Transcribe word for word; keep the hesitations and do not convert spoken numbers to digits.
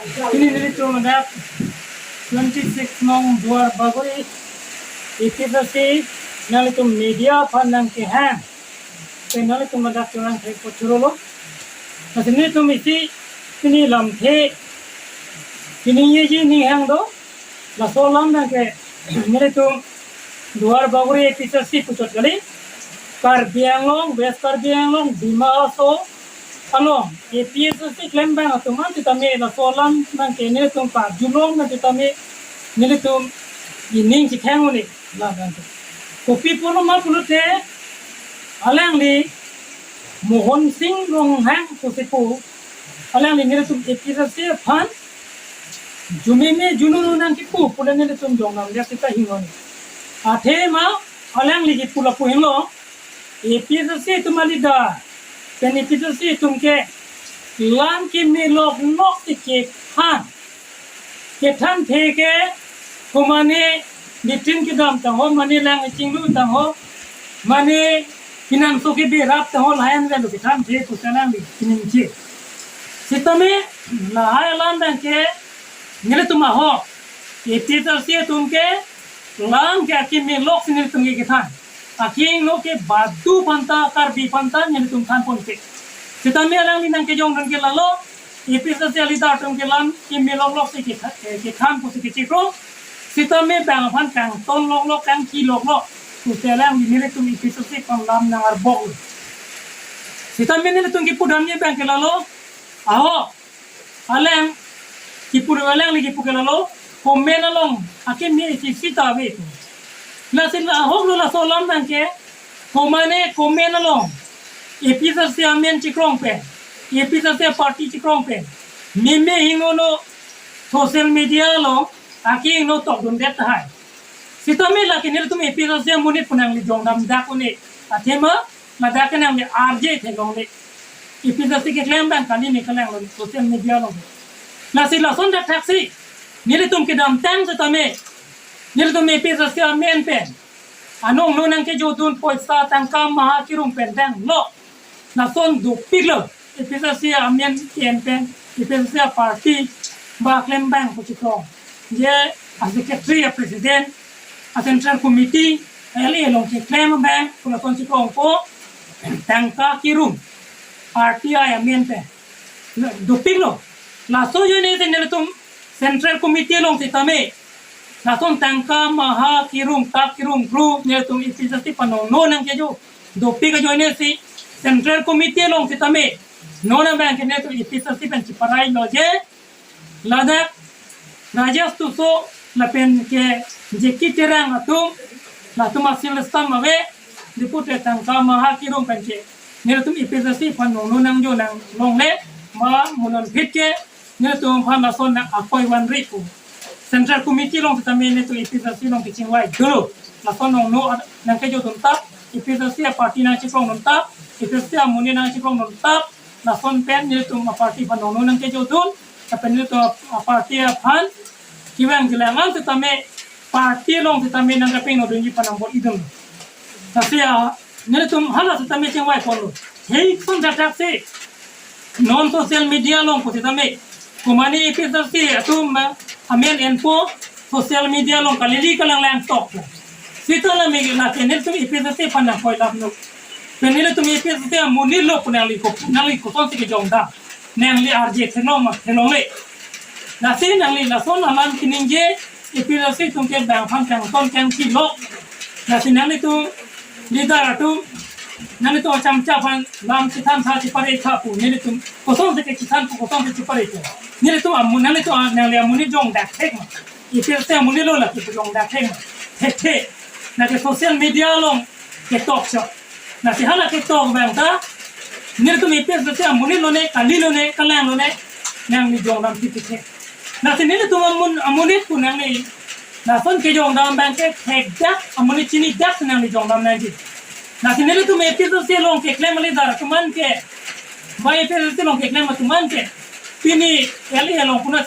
Pini nelitum ladak twenty-six nong Duar Bagori A P H L C nanglitum media aphan nangkehang. Pen nanglitum ladak chorang thek po chorolo. Lasi nelitum isi pini lamthe pini yeji ninghang do. Laso alam abangke nelitum Duar Bagori A P H L C puchot kali. Karbi Anglong, West Karbi Anglong, Dima Hasao along A P H L C klembang atum an sitame laso alam abangke nelitum pajulong abang sitame nelitum ining chitheng un-e labang. Kopi pulo ma pulote alangli Mohan Singh Ronghang pusi pu alangli nelitum A P H L C aphan jumeme jununu nangkipu pule nelitum jongdam dia sita hingon. Athema alangli kipu lapu henlo, A P H L C atum a-leader pen A P H L C atum ke lam keme lok lok si kethan. Kethan the ke, ko mane latrine kedam tangho, mane lang chinglu tangho, mane pinangso kebi rap tangho, lahen velo kethan the pusi alangli kiningje. Sitame lahai alam abangke nelitum ahok A P H L C atum ke lam ke akeme lok si nelitum ke kethan. Akehingno ke Badu aphanta, Karbi aphanta nelitum than ponpe. Sitame alangli nangkejongdun ke lalo, A P H L C a-leader atum ke lam keme lok lok si ketha-, eh, kethan pusi kechikro. Sitame bang aphan kangton lok lok, kangki lok lok pusi alangli nelitum A P H L C aphan lam nang-arbok. Sitame nelitum kipudamji abangke lalo, ahok, alang kipu, alangli kipu ke lalo, comment along akeme isi sita ave pu. Lasi la ahoklo laso alam abangke, ko mane comment along A P H L C amen chikrong pen, A P H L C party chikrong pen meme hingno no social media along akehingno tokdundet tahai. Sitame lake nelitum A P H L C amonit pu nangli jongdam dak un-e, athema ladak ke nangli arje theklongle. A P H L C keklem abang kali ne kalang lo social media along. Lasi lason dak thaksi nelitum kedamtang sitame, nelitum A P H L C amen pen anong no nangkejodun poisa tangka maha kerung pen danglo. Lason dopiklo. A P H L C amen ke-en pen, A P H L C aparty ba klem abang pu chikrong. Je a-secretary, a-president, a-central committee, L A along keklem abang pu lason chikrong po, tangka kerung R T I amen pen. Dopiklo. Laso ajoine si nelitum central committee along sitame, lason tangka maha kerung, tak kerung, bru, nelitum A P H L C aphan nong no nangkejo. Dopik ajoine si central committee along sitame non abangke nelitum A P H L C pen chiparailo je ladak Rajesh Tisso lapen ke J K Terang atum, latum a-seal stamp ave, depute tangka maha kerung pen ke nelitum A P H L C aphan nong no nangjo nang longle, ma munon phit ke nelitum aphan lason nang akoi vanri pu. Central committee along sitame nelitum A P H L C along kechingvai dolo. Lason nong no nangkejodun tap, A P H L C aparty nangchikrongdun tap, A P H L C amonit nangchikrongdun tap, lason pen nelitum aparty aphan nong no nangkejodun, lapen nelitum aparty aphan kevang kelang an sitame party along sitame nangkepingnodunji aphan nang bor-idun. Lasi a, nelitum hala sitame chingvai ponlo. Hei, son dak thaksi non social media along pusitame, ko mane A P H L C atum ma amen enpo social media along kalili kalanglang tok. Sita la megi la ke nelitum A P H L C aphan nangkoi laplo. Pen nelitum A P H L C amonit lo pu nangli ko, nangli kosonsi kejongdam, nangli arje theklong ma theklongle. Lasi nangli lason alam kiningje, A P H L C atum ke bang aphan kangton kangki lo. Lasi nanglitum leader atum, nanglitum achamcha aphan lam chithan tha chipare tha pu, nelitum kosonsi kechethan pu, kosonsi chipare pu. Nelitum amu, nanglitum a, nangli amonit jongdak thek ma. A P H L C amonit lo lake pu jongdak thek ma. Thekthe. Lake social media along ketok chok. Lasi hala ketok abang ta, nelitum A P H L C amonit lone, kali lone, kalang lone, nangli jongdam thipithe. Lasi nelitum amun, amonit pu nangli, lason kejongdam abangke thekdak, amonit chinidak si nangli jongdam nangji. Lasi nelitum A P H L C along keklem a-leader atum an ke, ba A P H L C along keklem atum an ke, pini L A along puna